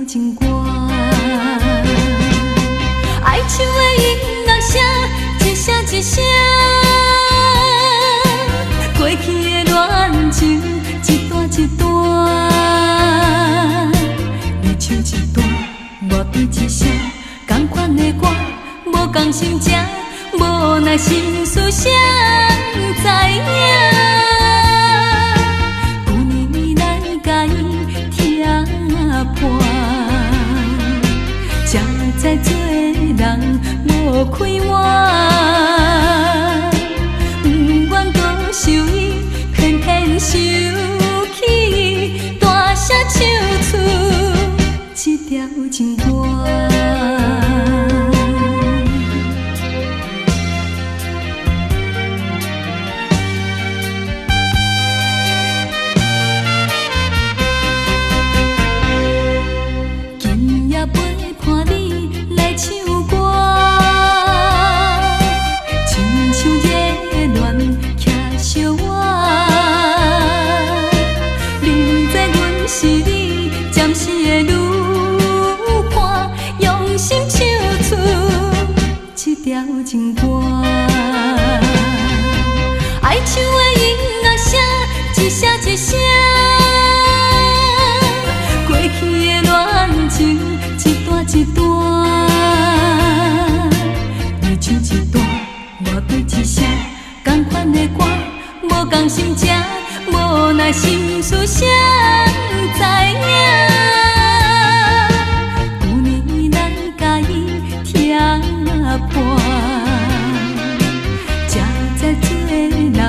情歌。爱唱的音樂聲，一聲一聲，過去的戀情一段一段，你唱一段，我對一聲，仝款的歌，無仝心情，無奈心事誰知影？舊年來共伊拆破，才知做人無快活。不願閣受伊，偏偏受氣，大聲唱出這條情歌。今夜陪伴你來唱歌，親像熱戀徛相倚。明知阮是你暫時的女伴，用心唱出這條情歌。愛唱的音樂聲，一聲一聲，過去的戀情一段一段，你唱一段，我對一聲，仝款的歌，無仝心情，無奈心事誰知影？舊年來共伊拆破，才知做人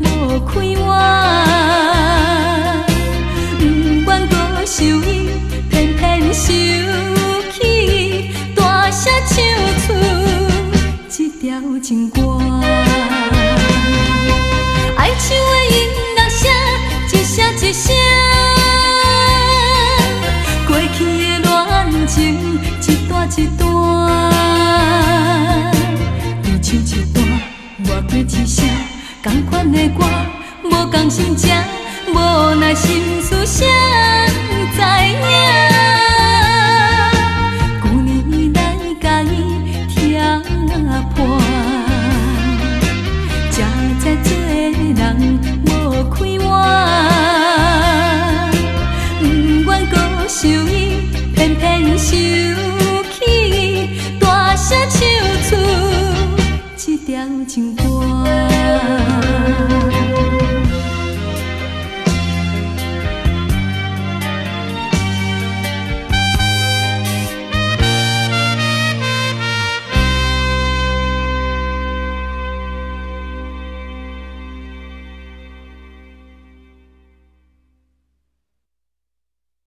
無快活。不願閣受伊，偏偏受氣，大聲唱出這條情歌。愛唱的音樂聲，一聲一聲，過去的戀情一段一段，你唱一段，我對一聲，仝款的歌，無仝心情，無奈心事誰知影？舊年來共伊拆破，才知做人無快活。不願閣受伊，偏偏受